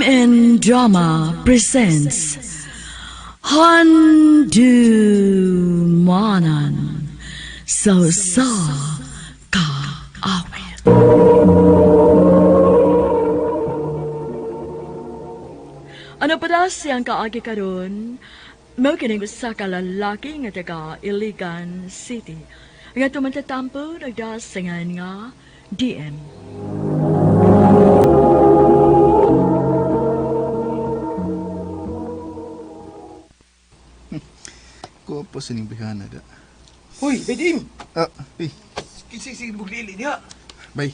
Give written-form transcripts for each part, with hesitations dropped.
MN Drama presents Handumanan sa sa Kaawit. Ano pa daw siyang kaagi karon? Mao kining usa ka lalaki nga taga Iligan City nga tumantatampo nagdasingan nga DM. Ko pa sa ning bihana da. Hoy, Bedim! Ah, eh, Kinsa sige buglili diha. bay.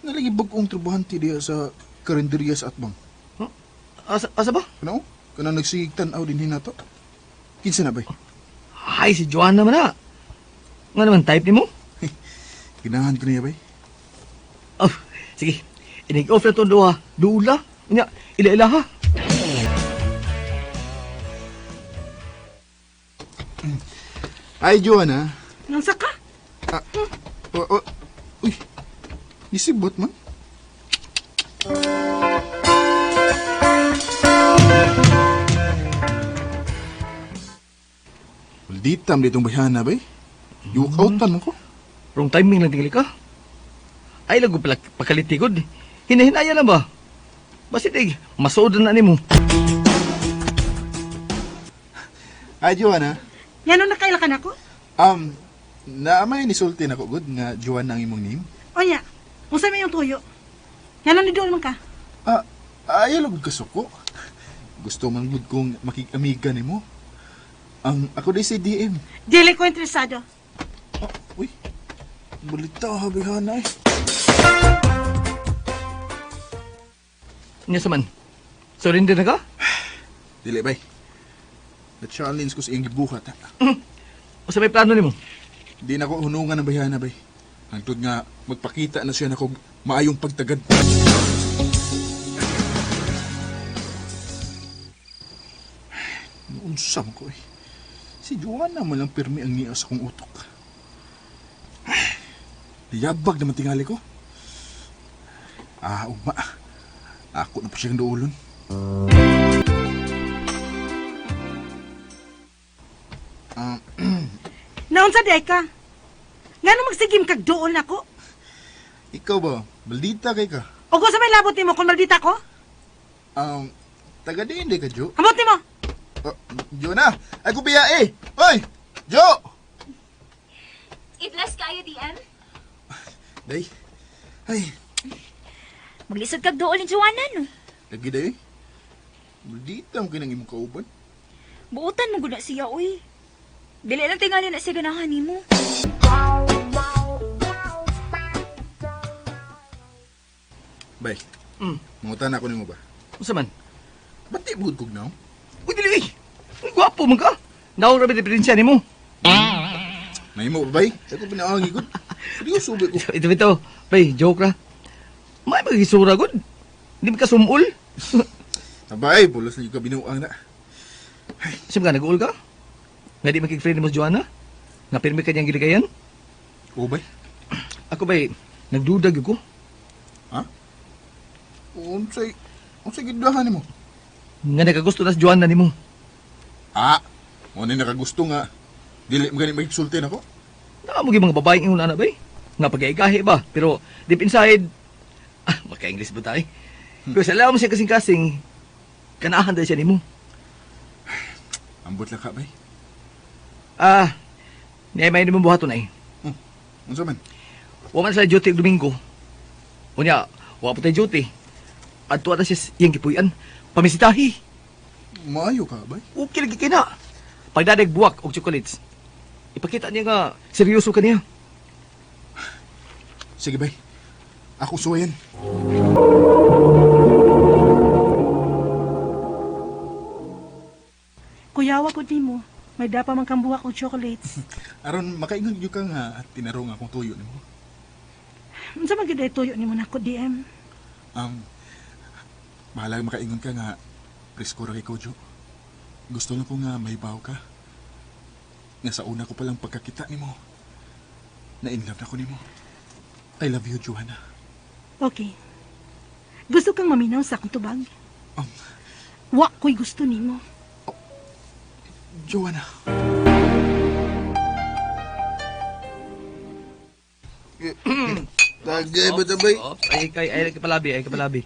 Nalagi bag-ong trabahante diha sa karinderya sa Atbang. Huh? Asa ba? Ano? Kana nagsigig tan-aw din hinato. Kinsa na bay? Ay, si Joanna man na. Nga naman type nimo? Ginahan ko niya bay. Oh, sige. Inig-off na itong duha. Dula. Nya, ila-ila ha. Ay, Joanna. Nansa ka? Ah, oh, oh, uy. Nisibot man. Malditam ditong bayhana bay. Yukautan mo ko. Wrong timing lang tingali ka. Ay, lago pala pakalitigod. Hinahinaya na ba? Basit eh, masuod na nimo. Ay, Joanna. Ngano nakaila ka nako? Naamay nisulti na ko good nga Joanna ang imong name. Onya, unsa may imong tuyo? Ngano ni doon man ka? Ah, ayaw lang gud kasuko. Gusto man gud kong makig-amiga nimo. Ang ako di si DM. Dili ko interesado. Oh, uy. Balita habihana eh. Nya sa man. Surrender na ka? Dili bay. Na-challenge ko sa iyang gibuhat. Ha. O sa may plano nimo? Di na ko hunungan ang bayhana bay. Hangtod nga magpakita na siya nako maayong pagtagad. Noon ko eh. Si Joanna mo lang pirmi ang niya sa kong utok. Liyabag naman tingali ko. Ah, ugma. Ako na pa siyang duulon. Ah, Naunsa di ay ka? Ngano magsigim kag dool nako? ikaw ba? Maldita kay ka. O kung sa may labot nimo kung maldita ko? Taga diin di ka, Jo. Ambot nimo. Oh, Jo na! Ay, kubiya eh! Hoy! Jo! I-bless kayo, DM. Day. Ay, Maglisod kag duol ni Joanna, no? lagi day. Maldita mo kinang imong kauban. Buutan mo gud na siya, uy. Dili lang tingali na siya ganahan nimo. Bay, Hmm. mangutan ako nimo ba? Unsa man? Ba't di bugod kog now? Uy, dili eh. Ang gwapo man ka. Naong rabi diferensya nimo. Mahimo ba, bay? Ako pinaangi gud. Seryoso ba ko? Ito. Bay, joke ra. May magisura gud. Hindi ka sumul. Abay, bulos na yung kabinuang na. Sim ka, nag-uul ka? Nga di makig-friend mo si Joanna? Nga pirmi ka niyang giligayan? O, bay? Ako ba'y, nagdudag ko. Ha? Unsay, unsay gidudahan nimo? Nga nakagusto na si Joanna nimo. Ah, mo ni nakagusto nga. Dili mo gani magsulti nako. Naa mo gyud mga babaeng ingon ana bay. Nga pag-aigahi ba? Pero deep inside, ah, maka-English ba tayo? Pero sa alam siya kasing-kasing, kanahan dahil siya nimo. Ambot lang ka, bay. Ah, niya may nimo buhaton ay. Unsa man? Wa man sa duty og Domingo. Unya, wa pa tay duty. Adto na siya sa iyang gipuy-an. Pamisitahi. Maayo ka, bay. Okay lagi kay na. Pagdadag buwak og chocolates. Ipakita niya nga seryoso ka niya. Sige, bay. Ako suwayan. Kuyawa ko nimo. May dapa man kang buwak og chocolates. Aron makaingon gyud ka nga tinarong akong tuyo nimo. Unsa man gyud ay tuyo nimo nako DM? Um, bahala makaingon ka nga presko ra kay ko, Jo. Gusto lang ko nga mahibaw ka. Nga sa una ko palang pagkakita nimo. Na in love na ko nimo. I love you, Joanna. Okay. Gusto kang maminaw sa akong tubag? Wa ko'y gusto nimo. Joanna. Tagay ba tabay? Ops, ay kay ay kapalabi, ay kapalabi.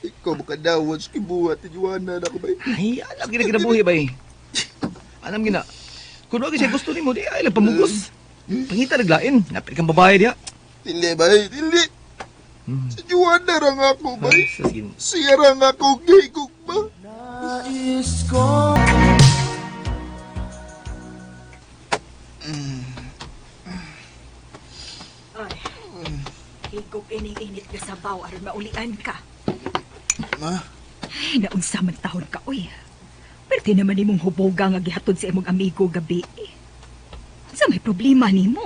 Ikaw makadawat sa kibuhat ni Joanna na ko bay. Ay, alam gina kinabuhi bay. Alam gina. Kung wag siya gusto nimo, di ay lang pamugos. Pangita naglain, napit kang babae diha. Dili bay, dili. Si Joanna ra nga ako bay. Ay, sus, Siya ra nga ako gihigog ba? Ay, higop ining init nga sabaw aron maulian ka. Ma, Ay, naunsa man taon ka, uy. Perti naman imong huboga nga gihatod sa imong amigo gabi. Unsa may problema nimo?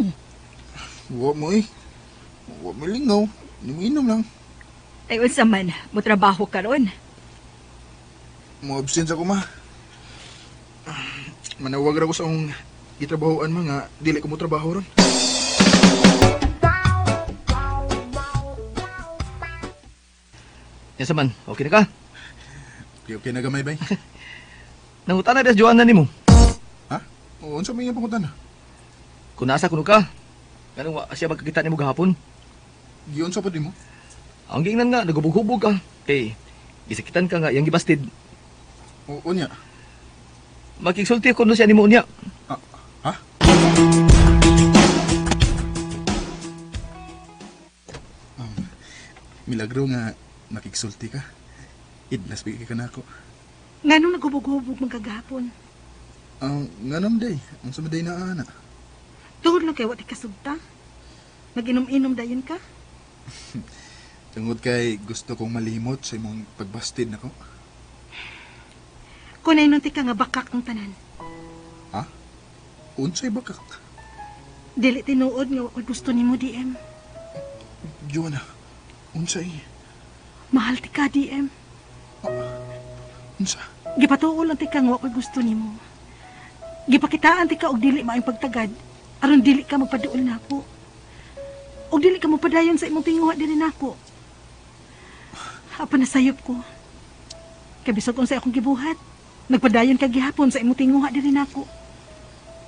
wa mo eh. Wa mo lingaw. Inom lang. Ay, unsa man, mo trabaho karon. Mo absent ako ma. Manawag ra ko sa akong gitrabahoan ma nga dili ko mo trabaho ron. Yan man, okay na ka? Okay, okay na gamay bay. Nangutan na des Joanna nimo. Ha? O, unsa may iyang pangutan? Kung nasa kuno ka, ganun wa siya magkakita nimo gahapon. Giunsa pa nimo? Ang giingnan nga nagubog-hubog ka. Kay gisakitan ka nga yang gibastid. O, unya. Makigsulti ko no siya nimo unya. Ah, ha? Um, milagro nga nakigsulti ka. Idlas bigay ka na ako. Nganong naghubog-hubog man kagahapon? Ang nganam day, ang sumaday na ana. Tungod lang kay wa ti kasugta. Nag-inom-inom dayon ka? Tungod kay gusto kong malimot sa imong pagbastid nako. Kunay nung ti ka nga bakak ang tanan. Ha? Unsay bakak? Dili tinuod nga wa ko'y gusto nimo, DM. Joanna, unsay? Mahal ti ka, DM. Unsa? Gipatuo lang ti ka nga wa ko'y gusto nimo. Gipakitaan ti ka og dili maayong pagtagad aron dili ka magpaduol nako. Og dili ka mopadayon sa imong tinguha diri nako. Apa nasayop ko. Kay bisag unsay akong gibuhat, nagpadayon ka gihapon sa imong tinguha diri nako.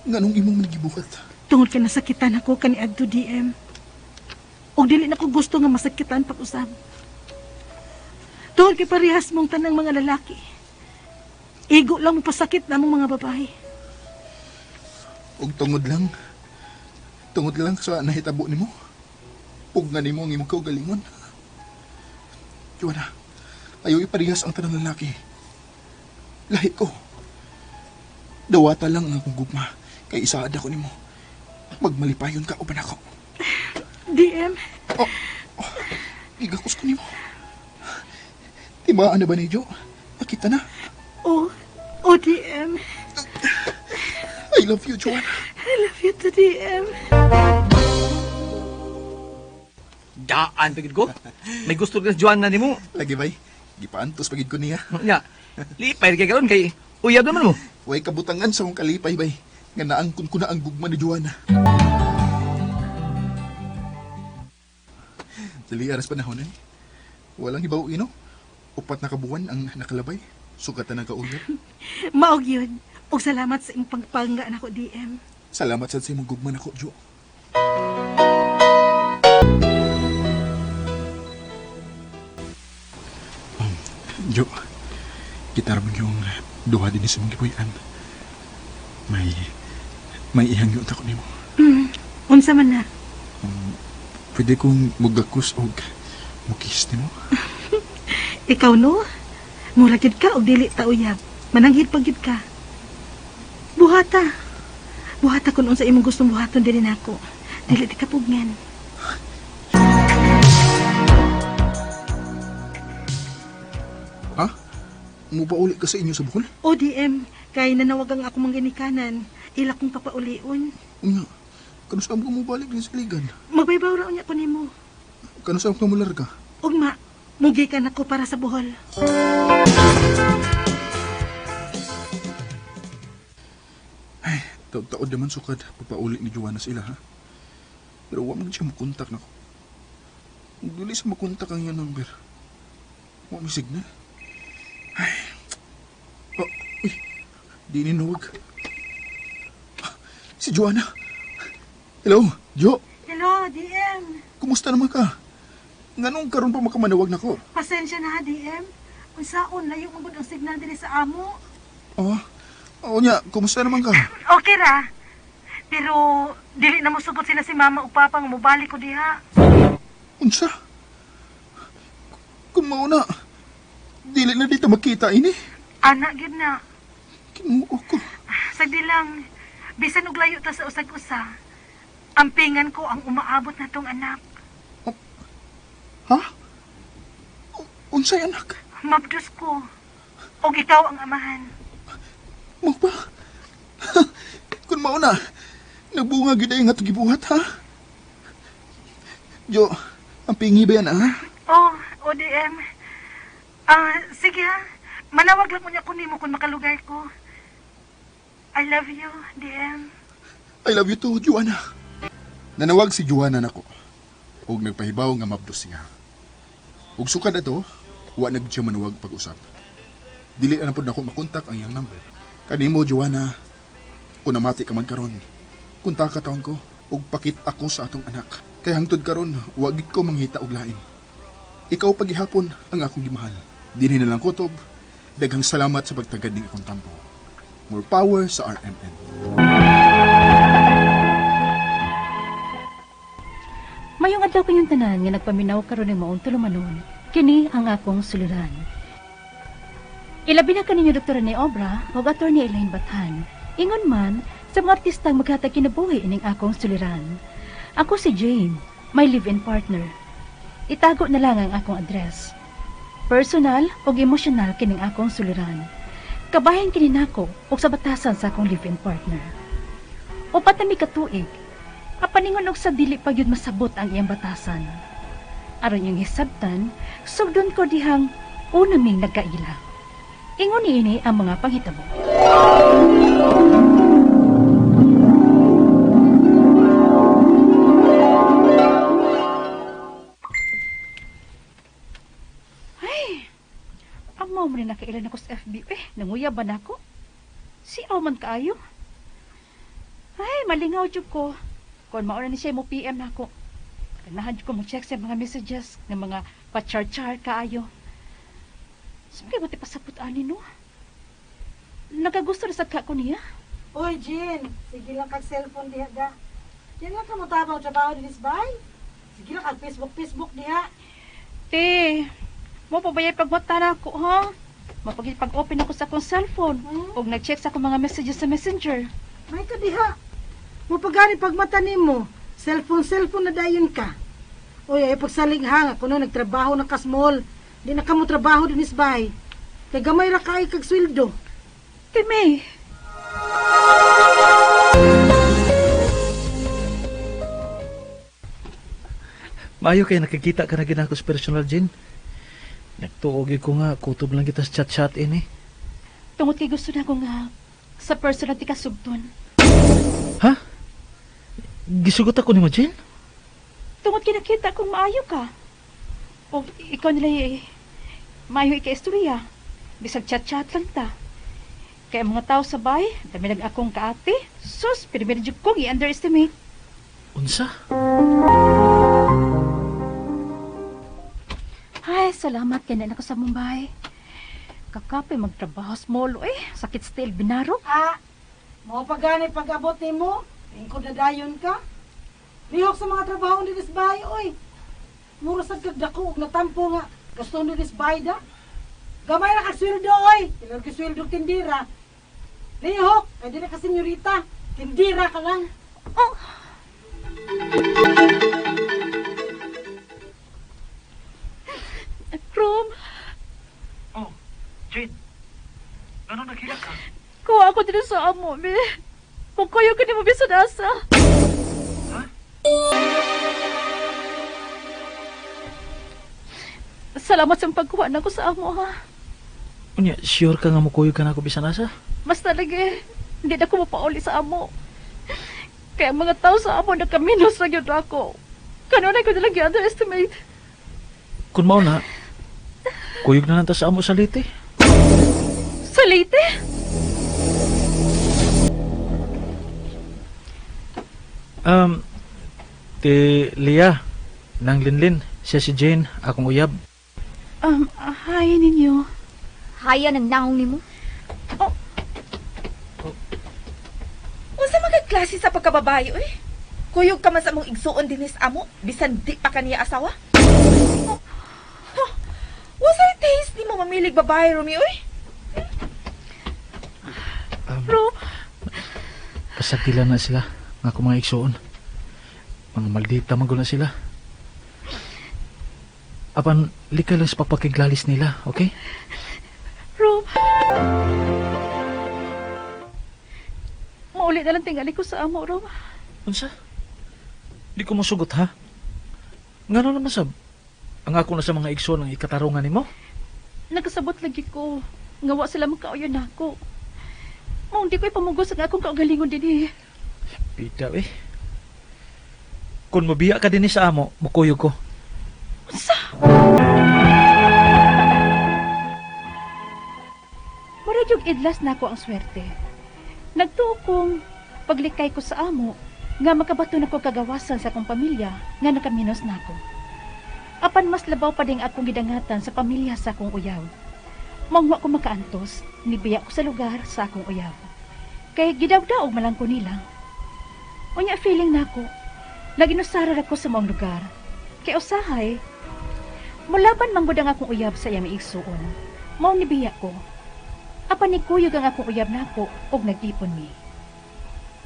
Nganong imong nagibuhat? Tungod kay nasakitan ako kaniadto DM. Og dili na ko gusto nga masakitan pag-usab. Tungod kay parehas mong tanang mga lalaki. Igo lang mo pasakit namong mga babae. Og tungod lang. Tungod lang sa nahitabo nimo. Pugna nimo ang imong kaugalingon. Joanna, ayaw iparehas ang tanang lalaki. Lahi ko. Dawata lang ang akong gugma kay isaad ako nimo. Magmalipayon ka uban ako. DM, Oh, oh, igakos ko nimo. Timaan na ba ni Jo? Nakita na. oh, oh DM. I love you, Joanna. I love you too, DM. Daan pagid ko. May gusto ka sa Joanna nimo. Lagi bay, gipaantos pagid ko niya. Nya. Lipay kay karon kay uyab naman mo. Way kabutangan sa akong kalipay bay. Nga naangkon ko na ang gugma ni Joanna. Dali aras panahon eh. Walang hibaw ino. 4 na kabuwan ang nakalabay. Sugatan ang kauyab. Maog yun. Og salamat sa imong pagpangga nako, DM. Salamat sad sa imong gugma nako, Jo. Jo, kita ra yung duha din sa imong gipuy-an. May may ihangyo ta ko nimo. Unsa man na? Pwede kong mugakos og mukis nimo. Ikaw no? Mura gyud ka og dili ta uyab. Mananghid pa gyud ka. Buhata. Buhata kun unsa imong gustong buhaton diri nako. Dili ti kapugnan. Ha? Mupauli ka sa inyo sa Bohol? O DM, kay nanawagang ako mangginikanan. Ila kong papaulion. Unya, kano saan ka mobalik din sa ligan? Magbaybaw ra unya ko nimo. Kano saan ka mularga? Ugma, mugi ka nako para sa Bohol. Taod-taod naman sukad pagpauli ni Joanna sa ila, ha? Pero wa man siya makontak nako. Kung dili siya makontak ang iyang number, wa may signal. Ay. Oh, uy, di ninuwag. Si Joanna. Hello, Jo. Hello, DM. Kumusta naman ka? Nganong karon pa makamanawag nako? Pasensya na ha, DM. Unsaon layo man gud ang signal diri sa amo. Oh, oo niya, kumusta naman ka? Okay ra. Pero dili na mosugot sila si mama ug papa nga mobalik ko diha. Unsa? Kung mauna, dili na dito makita ini. Ana gyud na. Kinuo ko. Sagdi lang, bisan og layo ta sa usag-usa. Ampingan ko ang umaabot na tong anak. Ha? Unsay anak? Mabdus ko. Og ikaw ang amahan. Mo ba? Kung mauna, nagbunga gyud ay nga itong gibuhat, ha? Jo, ang pingi ba yan, ha? Oh, ODM. Ah, sige ha. Manawag lang unya ko nimo kung makalugar ko. I love you, DM. I love you too, Joanna. Nanawag si Joanna nako. Ug nagpahibaw nga mabdos siya. Ug sukad ato, wa na gid siya manawag pag-usap. Dili na pud nako makontak ang iyang number. Kanimo Joanna, kung namati ka man karon, kontak ka taon ko ug pakit ako sa atong anak. Kay hangtod karon, wa gid ko manghita og lain. Ikaw pagihapon ang akong gimahal. Dinhi na lang kutob. Daghang salamat sa pagtagad ning akong tampo. More power sa RMN. Mayong adlaw kayong tanan nga nagpaminaw karon ng maong tulumanon. Kini ang akong suluran. Ilabi na kaninyo Dr. Rene Obra ug Attorney Elaine Bathan. Ingon man sa mga artistang maghatag kinabuhi ining akong suliran. Ako si Jane, my live-in partner. Itago na lang ang akong address. Personal ug emosyonal kining akong suliran. Kabahin kini nako ug sa batasan sa akong live-in partner. Upat na mi ka tuig, apaningon og sa dili pa gyud masabot ang iyang batasan. Aron iyang hisabtan, sugdon ko dihang una ming nagkaila. Ingon niini ang mga panghitabo. Ay, amo mo rin nakailan ako sa FB. Eh, nanguya ba na ako? Si man kaayo. Ay, malingaw jud ko. Kung mauna ni siya mo PM na ako. Ganahan jud ko mo check sa mga messages ng mga pa-char-char kaayo. Saan kayo pasapot ani no? Nagagusto na sa ka ko niya. Oy, Jean, sige lang kag cellphone diha ga. Diyan lang ka mo tabang trabaho dinis bay. Sige lang kag Facebook Facebook diha. Te, mo pa ba pagmata na ako, ha? Mapag pag-open ako sa akong cellphone. Hmm? Og nag-check sa akong mga messages sa Messenger. May ka diha. Mo pagani pagmata nimo, cellphone cellphone na dayon ka. Oy, ay pagsaling ha nga kuno nagtrabaho na ka small. Di na ka mo trabaho dinis bay. Kay gamay ra kay kag sweldo. Te May, Maayo kay nakikita ka na ginako sa personal, Jane. Nagtuog ko nga, kutob lang kita sa chat-chat ini. Tungod kay gusto na ko nga sa personal ti kasugton. Ha? Gisugot ako nimo, Jane? Tungod kay nakita kong maayo ka. O ikaw nila eh, maayo ika-istorya. Bisag chat-chat lang ta. Kaya ang mga tao sa bay, dami nag akong kaate. Sus, pero medyo kong i-underestimate. Unsa? Ay, salamat kay na ako sa Mumbai. Kakape magtrabaho sa mall, eh. Sakit still, binaro. Ah, mo pagani pag-abot nimo, ingkod na dayon ka. Lihok sa mga trabaho ni bay, oy. Mura sad kag dako og natampo nga gusto ni bay da. Gamay ra kag sweldo oy. Ilang kag sweldo tindira. Lihok, ay dili ka senyorita. Tindira ka lang. Oh! Rom, Oh, Jane. Ano naghilak ka? kuha ako dito sa amo, mi. Kung kayo ka ni mo bisan asa. Salamat sa pagkuha na ko sa amo, ha. Unya, sure ka nga mukuyog ka na ako bisan asa? Mas talaga eh, hindi na ko mapauli sa amo. Kaya ang mga tao sa amo nakaminos na yun ako. Kanunay ko nilang i-underestimate. Kung mao na, kuyog na lang ta sa amo sa liti. Leyte. Um, ti Lia, nang Linlin, siya si Jane, akong uyab. Hi ninyo. Haya ng naong nimo. Unsa man kay klase sa pagkababae oy? Kuyog ka man sa among igsuon dinis amo, bisan di pa kaniya asawa. Oh, huh. Unsa taste nimo mamilig babae, Romy oy? Ro, Pasagdila na sila, nga akong mga igsuon. Mga maldita man gud na sila. Apan, likay lang sa pagpakiglalis nila, okay? Ro. Mauli na lang tingali ko sa amo, Ro. Unsa? Di ko mosugot ha? Ngano naman sab? Ang ako na sa mga igsoon ang ikatarungan nimo? Nagkasabot lagi ko. Nga wa sila makauyon nako. Mao di ko ipamugos ang akong kaugalingon dinhi. Bida eh. Kung mobiya ka dinhi sa amo, mukuyog ko. Unsa? Mura yung idlas nako ang swerte. Nagtuo kong paglikay ko sa amo nga makabato na ko kagawasan sa akong pamilya nga nakaminos nako. Apan mas labaw pa ding akong gidangatan sa pamilya sa akong uyaw. Mangwa ko makaantos, nibiya ko sa lugar sa akong uyaw. Kay gidawdaog man lang ko nila. Unya feeling nako, naginusara ra ko sa maong lugar. Kay usahay, mulaban man gud ang akong uyab sa iyang igsuon. Mao ni biya ko. Apan ni kuyog ang akong uyab nako og nag-ipon mi.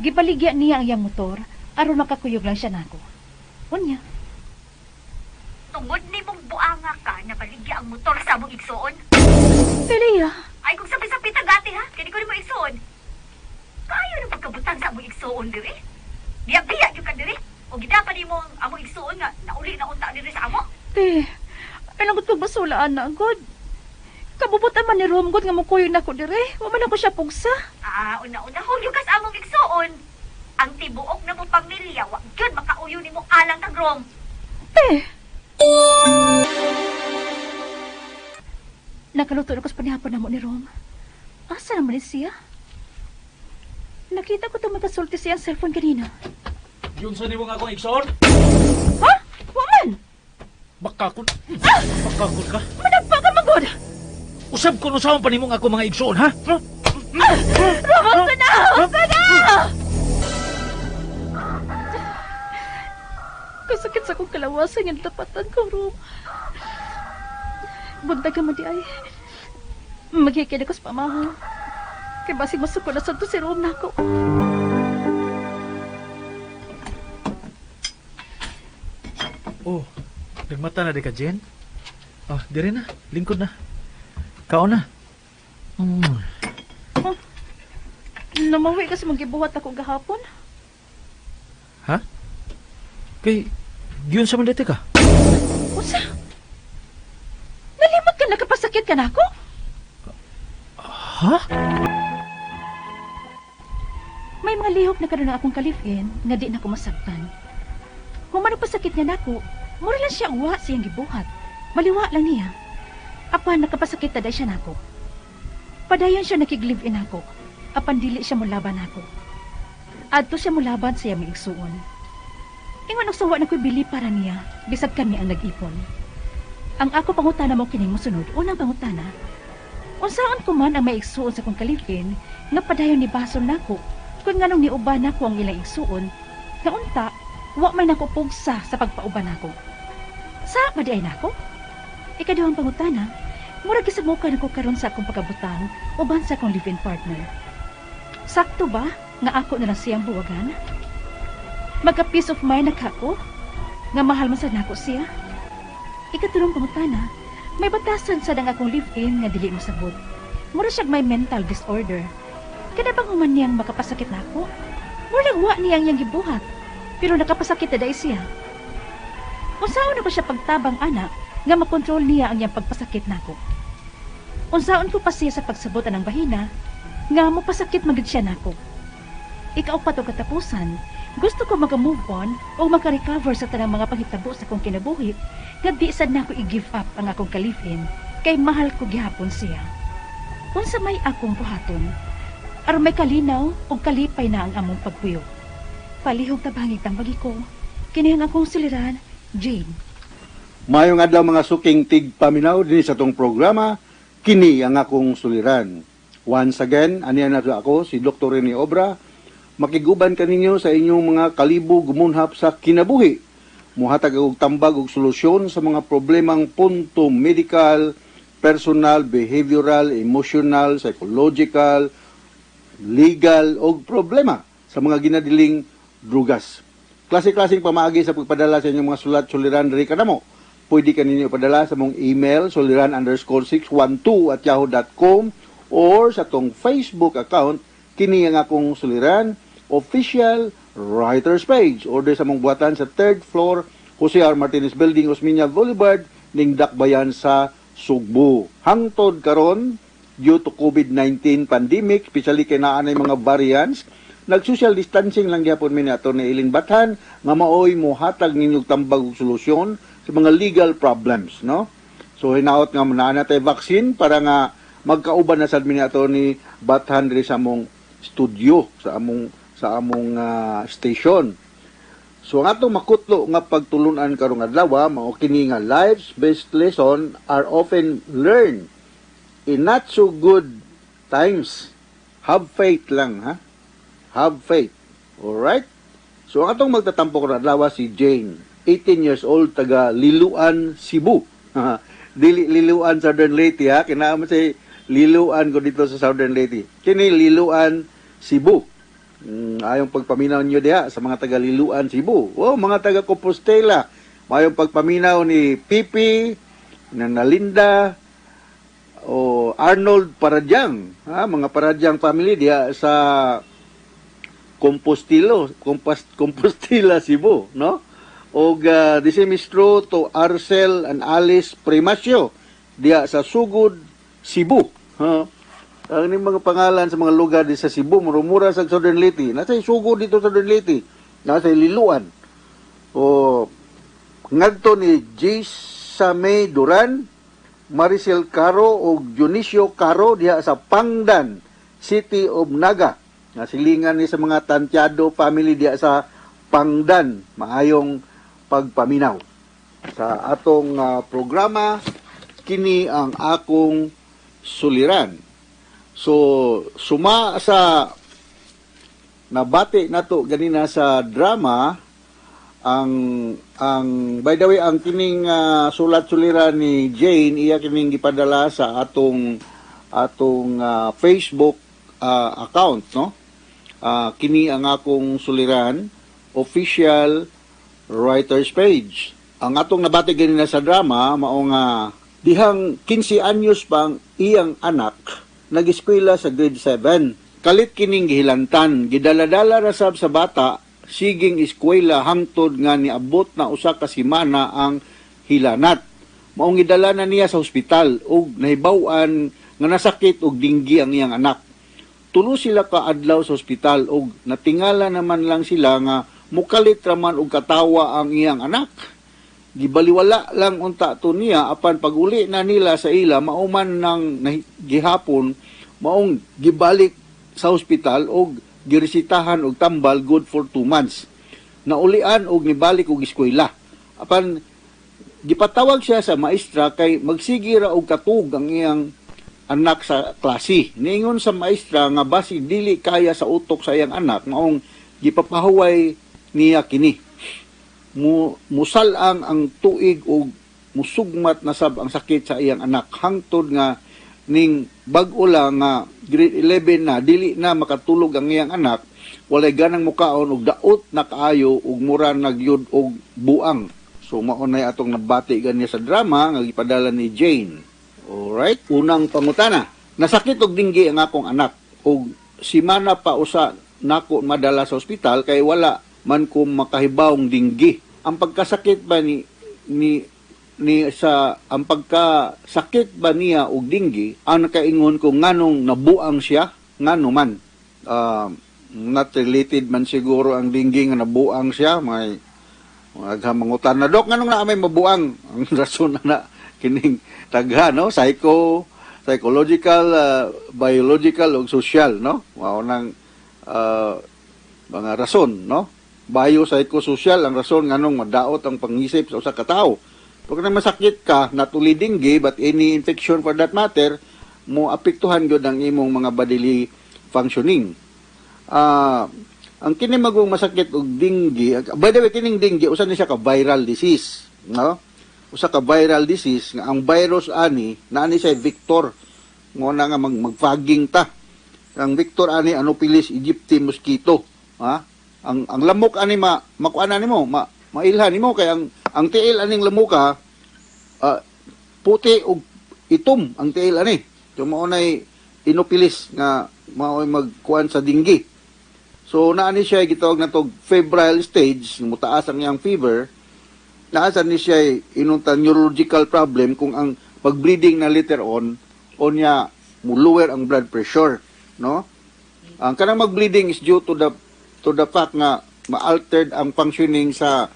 Gibaligya niya ang iyang motor aron makakuyog lang siya nako. Unya, Tungod nimong buanga ka, nabaligya ang motor sa among igsuon. Pelia, Ay kung sabi-sabi tagati ha, kani ko nimo igsuon. Kayo na pagkabutang sa among igsuon diri. Biya-biya gyud ka diri. O gidapan nimo ang among igsuon nga nauli na unta diri sa amo. te, ay langgot kog basulaan na god. Kabubutan man ni Rom god nga mukuyog nako dire. Wa man ako siya pugsa. Ah, una-una hulyo ka sa among igsuon. Ang tibuok na mo pamilya wa gyud makauyo nimo alang kag Rom. Te. Nakaluto na ko sa panihapon na mo ni Rom. Asa naman ni siya? Nakita ko itong magkasulti siya ang cellphone kanina. Yun sa nimo nga akong igsoon? Ha? Wa man! Bakakon. Bakakon ka. Managpa ka magod! Usab ko usawan pa nimo nga ako mga igsoon ha? Ha? Rom, asa na! Asa na! Kasakit sa akong kalawasan yung tapatan ko, Rom. Buntag ka mo di ay. Maghikid ako sa pamaho. Kay basig masuko na sa to si Rom nako. Oh, nagmata na di ka, Jen? Oh, dire na. Lingkod na. Kaon na. Mm. Namawi kasi magibuhat ako gahapon. Ha? Kay, yun sa man dati ka? Unsa? Nalimot ka nakapasakit ka nako? Ha? May mga lihok na karon ang akong kalifin nga di na ko masabtan. Kung man pasakit niya nako, mura lang siya uwa siyang gibuhat. Maliwa lang niya. Apan nakapasakit na siya nako. Padayon siya nakig-live-in ako. Apan dili siya mulaban nako. Adto siya mulaban sa iyang igsuon. Ingon og sawa na ko'y bili para niya, bisag kami ang nag-ipon. Ang ako pangutana mo kining mosunod, unang pangutana. Unsaon ko man ang maigsuon sa akong kalipin nga padayon ni basol nako kung nganong niuban nako ang ilang igsuon, nga unta, wa man nako pugsa sa pagpauban nako. Sa ba di ay nako? Ikaduhang pangutana, murag gisamukan ako karon sa akong pagkabutang uban sa akong live-in partner. Sakto ba nga ako na lang siyang buwagan? Magka peace of mind na kako? Nga mahal man sa nako siya? Ikatulong pangutana, may batasan sa dang akong live-in nga dili mosabot. Mura siyag may mental disorder. Kada bang human niyang makapasakit na ako? Mura wa niyang iyang gibuhat. Pero nakapasakit na dahil siya. Unsaon ako siya pagtabang ana nga makontrol niya ang iyang pagpasakit nako. Unsaon ko pa siya sa pagsabot anang bahina nga mopasakit magid siya nako. Ikaupat og katapusan, gusto ko maka-move on o maka-recover sa tanang mga panghitabo sa akong kinabuhi nga di sad nako i-give up ang akong kalifin kay mahal ko gihapon siya. Unsa may akong buhaton aron may kalinaw ug kalipay na ang among pagpuyo? Palihog tabangi tambagi ko. Kini ang akong suliran, Jane. Maayong adlaw, mga suking tigpaminaw dinhi sa atong programa, Kini ang Akong Suliran. Once again, aniya na ako si Dr. Rene Obra, makiguban kaninyo sa inyong mga kalibo gumunhap sa kinabuhi. Muhatag og tambag og solusyon sa mga problemang punto medical, personal, behavioral, emotional, psychological, legal o problema sa mga ginadiling drugas. Klase-klaseng pamaagi sa pagpadala sa inyong mga sulat suliran diri kanamo. Pwede ka ninyo ipadala sa mong email suliran_612@yahoo.com or sa tong Facebook account, Kini ang Akong Suliran Official Writers Page, or sa mong buhatan sa third floor, Jose R. Martinez Building, Osmeña Boulevard, ning Dakbayan sa Sugbo. Hangtod karon, due to COVID-19 pandemic, especially kay naa nay mga variants, nag-social distancing lang gyapon mi ni Atty. Eileen Bathan nga maoy mohatag ninyong tambag ug solusyon sa mga legal problems, no? So hinaot nga naa na tay vaccine para nga magkauban na sad mi ni Atty. Bathan diri sa among studio, sa among station. So ang atong makutlo nga pagtulunan karong adlaw mao kini nga life's best lesson are often learned in not so good times. Have faith lang, ha. Have faith. Alright? So ang atong magtatampo karong adlaw si Jane, 18 years old, taga Liluan, Cebu. Dili Liluan, Southern Leyte, ha. Kinaa man say Liluan ko dito sa Southern Leyte. Kini Liluan, Cebu. Ayong pagpaminaw niyo diha sa mga taga Liluan, Cebu. Oh, mga taga Compostela. Mayong pagpaminaw ni Pipi, na Nalinda, o Arnold Paradyang, ha, mga Paradyang family diha sa Compostela, Cebu, no? Og the same is true to Arcel and Alice Primacio diha sa Sugod, Cebu. Ha? Ang ning mga pangalan sa mga lugar di sa Cebu, murumura sa Southern Leyte. Nasa Sugod dito sa Southern Leyte, nasa Liluan. O ngadto ni Jisame Duran, Maricel Caro o Dionisio Caro diha sa Pangdan, City of Naga. Nga silingan ni sa mga Tantiado family diha sa Pangdan. Maayong pagpaminaw sa atong programa Kini ang Akong Suliran. So suma sa nabati nato ganina sa drama, ang by the way, ang kining sulat suliran ni Jane, iya kining gipadala sa atong Facebook account, no, Kini ang Akong Suliran Official Writers Page. Ang atong nabati ganina sa drama mao nga dihang 15 anyos pang iyang anak nag-eskwela sa grade 7. Kalit kining gihilantan, gidaladala ra sab sa bata siging eskwela hangtod nga niabot na usa ka semana ang hilanat. Maong gidala na niya sa ospital ug nahibaw-an nga nasakit og dinggi ang iyang anak. Tulo sila ka adlaw sa ospital ug natingala naman lang sila nga mukalit raman og katawa ang iyang anak. Gibaliwala lang unta to niya, apan paguli na nila sa ila mauman nang gihapon, maong gibalik sa ospital og giresitahan og tambal good for 2 months. Naulian og nibalik og eskwela. Apan gipatawag siya sa maestra kay magsige ra og katug ang iyang anak sa klase. Niingon sa maestra nga basi dili kaya sa utok sa iyang anak, maong gipapahuway niya kini. Musal-ang ang tuig og musugmat na sab ang sakit sa iyang anak hangtod nga ning bag-o lang nga grade 11 na, dili na makatulog ang iyang anak, walay ganang mukaon og daot na kaayo ug mura nagyud og buang. So mao nay atong nabati ganiya sa drama nga gipadala ni Jane. Alright, unang pangutana: Nasakit og dinggi ang akong anak ug simana pa usa nako madala sa ospital kay wala man ko makahibawong dinggi. Ang pagkasakit ba ni ni ni sa ang pagkasakit ba niya og dinggi ang nakaingon ko nganong nabuang siya, ngano man? Not related man siguro ang dinggi nga nabuang siya. May mga mangutan na, "Dok, nganong naa may mabuang?" Ang rason na na kining tagha, no, psycho Psychological, biological ug social, no? Mao nang mga rason, no? Biopsychosocial ang rason nganong madaot ang pangisip sa usa ka tawo. Pag na masakit ka, not only dengue but any infection for that matter, mo apektuhan gyud ang imong mga bodily functioning. Ang kini magong masakit og dengue, by the way, kining dengue usa ni siya ka viral disease, no? Usa ka viral disease nga ang virus ani naa ni siya vector ngo na nga mag-fogging ta. Ang vector ani Anopheles aegypti mosquito, ha? Ang lamok ani ma makuan ani mo, ma mailhan nimo kay ang tiil aning lamoka, puti ug itom ang tiil ani. So mao nay Anopheles nga mao'y magkuan sa dengue. So naa ni siya gitawag na tog febrile stage, mutaas ang iyang fever. Naa sa ni siya inunta neurological problem kung ang pag-bleeding na later on, unya mo lower ang blood pressure, no? Ang kanang mag-bleeding is due to the fact nga ma-altered ang functioning sa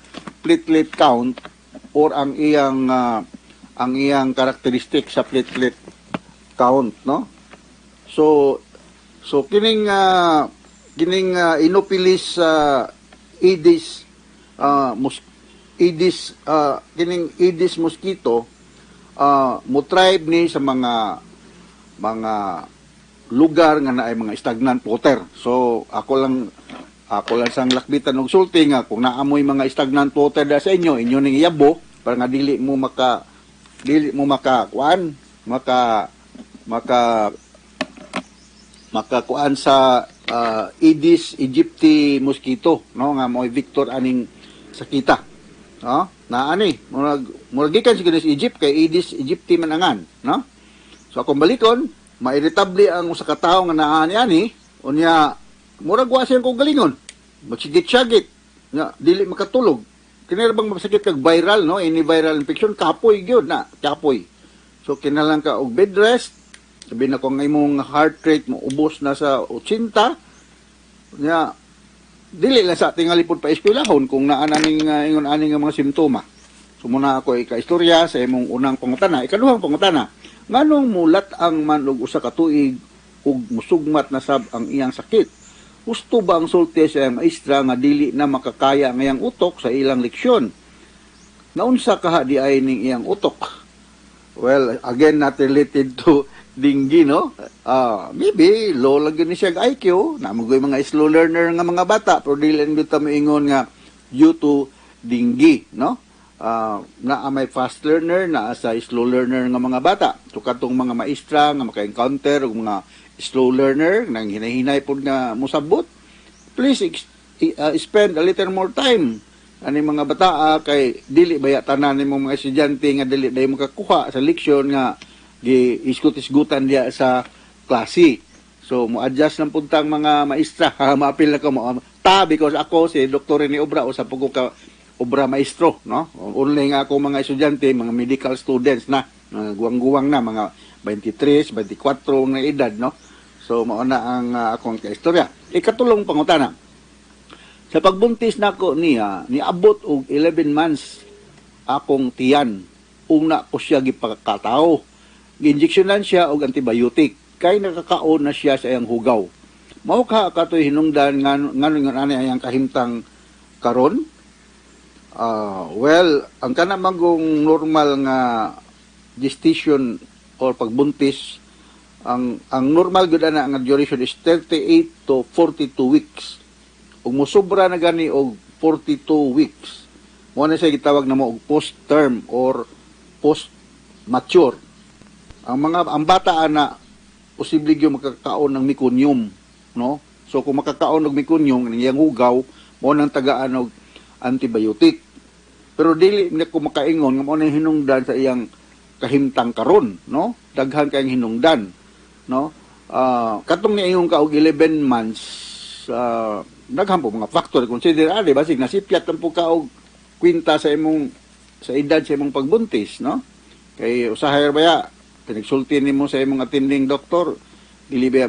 platelet count or ang iyang characteristic sa platelet count, no? So kining Anopheles Aedes Aedes kining Aedes mosquito mo thrive ni sa mga lugar nga naay mga stagnant water. So ako lang sang lakbitan og sulti nga kung naamoy mga stagnant water da sa inyo, inyo ning iyabo para nga dili mo maka kuan maka maka makakuan sa Aedes aegypti mosquito, no, nga mo'y vector aning sakita, no? Na ani murag murag gikan siguro sa Egypt kay Aedes aegypti man angan, no? So akong balikon, mairitable ang usa ka tawo nga naa ani ani, unya murag wa siyang kaugalingon, magsigit-sigit nga dili makatulog. Kini ra bang masakit kag viral, no? Any viral infection, kapoy gyud na, kapoy. So kinahanglan ka og bed rest. Sabi na kung ang imong heart rate mo ubos na sa 80 nya, dili lang sa tingali pud pa eskwelahon kung naa na ning ingon ani nga mga simptoma. So muna ako ika-istorya sa imong unang pangutana. Ikaduhang pangutana, nganong mulat ang man og usa ka tuig ug musugmat na sab ang iyang sakit? Husto ba ang sulti sa iyang maestra nga dili na makakaya ang iyang utok sa ilang leksyon? Naunsa kaha di ay ning iyang utok? Well, again, not related to dengue, no? Maybe low lang gyud ni siya ang IQ, namoy mga slow learner nga mga bata, pero dili lang gyud ta moingon nga due to dengue, no? Na may fast learner, naa sa slow learner nga mga bata. So katong mga maestra nga maka-encounter og mga slow learner nang hinahinay pod nga mosabot, please spend a little more time ani mga bata kay dili baya tanan nimo mga estudyante nga dili dayon makakuha sa leksyon nga gi isgot-isgutan diya sa klase. So mo adjust lang puntang mga maestra. Maapil na ko mo ta because ako si Dr. Rene Obra, usa po ko ka obra maestro, no? Only nga ako mga estudyante, mga medical students na, mga guwang-guwang na, mga 23, 24 na edad, no? So mao na ang akong kaistorya. Ikatulong pangutana. Sa pagbuntis nako niya, niabot og 11 months akong tiyan. Una ko siya gipakatao. Giinjeksyonan siya og antibiotic kay nakakaon na siya sa iyang hugaw. Mao ka katoy hinungdan nga ngano nga ani ayang kahimtang karon? Well, ang kana magong normal nga gestation or pagbuntis, ang normal gyud ana nga duration is 38 to 42 weeks. Ug mosobra na gani og 42 weeks, mo na siya gitawag na mo og post term or post mature. Ang bata ana posible gyud makakaon ng meconium, no? So kung makakaon og meconium ng iyang hugaw, mo nang tagaan og antibiotic. Pero dili na ko makaingon nga mo na hinungdan sa iyang kahimtang karon, no? Daghan kayong hinungdan, no? Katong niingon ka og 11 months, daghan po mga factor consider ani, basig nasipyat lang po ka og kwinta sa imong sa edad sa imong pagbuntis, no? Kay usahay ra baya pinagsulti nimo sa imong attending doctor, dili baya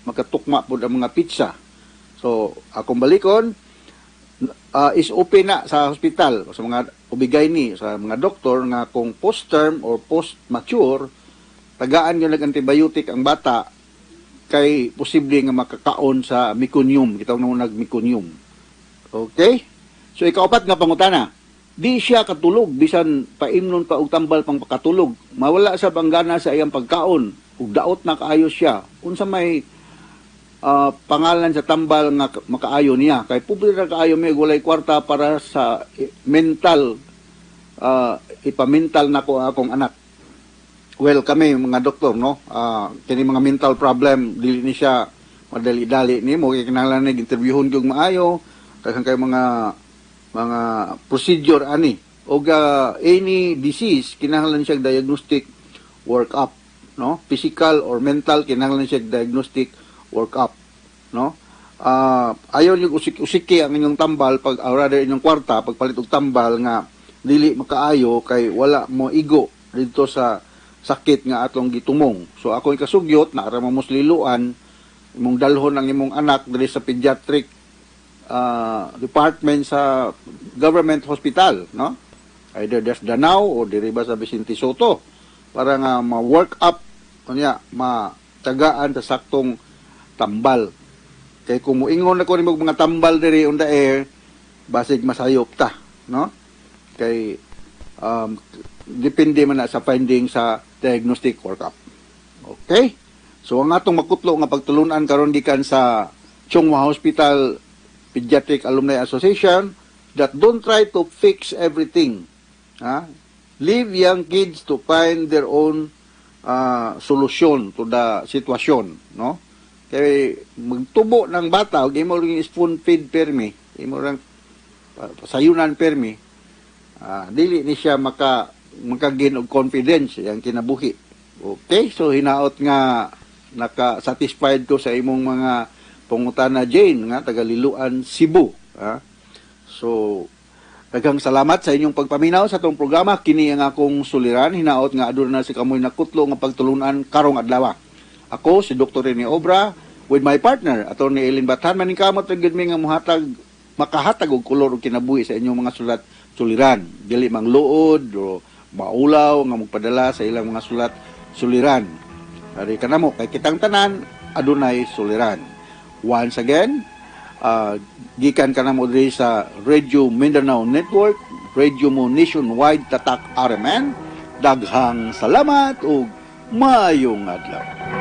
makatukma pud ang mga petsa. So akong balikon, is open na sa hospital sa mga OB-GYN, sa mga doktor nga kung post-term or post-mature Tagaan gyud nag antibiotic ang bata kay posible nga makakaon sa meconium, gitawag na nag meconium. Okay? So ikaapat nga pangutana, di siya katulog bisan paimnon pa og tambal pang pakatulog. Mawala sa panggana sa iyang pagkaon ug daot na kaayo siya. Unsa may pangalan sa tambal nga makaayo niya? Kay pobre ra kaayo may walay kwarta para sa mental, ipamental nako ang akong anak. Well, kami mga doktor, no, kini mga mental problem dili ni siya madali-dali nimo kay kinahanglan ni interviewhon gyud maayo, daghan kay mga procedure ani. Og any disease kinahanglan siya diagnostic work up, no? Physical or mental, kinahanglan siya diagnostic work up, no? Ayaw niyo usik-usiki ang inyong tambal pag, or rather inyong kwarta pagpalit og tambal nga dili makaayo kay wala mo igo didto sa sakit nga atong gitumong. So ako ikasugyot na ara mo Liloan, imong dalhon ang imong anak diri sa pediatric department sa government hospital, no? Either des Danao o diri ba sa Vicente Sotto para nga ma-work up unya matagaan sa saktong tambal. Kay kung muingon ako nimo mga tambal diri on the air, basig masayop ta, no? Kay depende man na sa finding sa diagnostic workup. Okay? So ang atong makutlo nga pagtulunan karon gikan sa Chong Hua Hospital Pediatric Alumni Association, that don't try to fix everything. Ha? Leave young kids to find their own solution to the situation, no? Kay magtubo ng bata, ug imo ring spoon feed permi, imo lang sayunan permi, dili ni siya makagain og confidence yang kinabuhi. Okay, so hinaot nga naka-satisfied ko sa imong mga pangutana, Jane, nga taga Liloan, Cebu. Ha? So daghang salamat sa inyong pagpaminaw sa atong programa, Kini ang Akong Suliran. Hinaot nga aduna na kamoy nakutlo nga pagtulunan karong adlaw. Ako si Dr. Rene Obra with my partner, Attorney Eileen Bathan. Maningkamot ra gyud mi nga muhatag makahatag og kolor og kinabuhi sa inyong mga sulat suliran. Dili mangluod o maulaw nga magpadala sa ilang mga sulat suliran. Ari kanamo kay kitang tanan adunay suliran. Once again, gikan kanamo diri sa Radio Mindanao Network, Radio Mo Nationwide Tatak RMN. Daghang salamat ug maayong adlaw.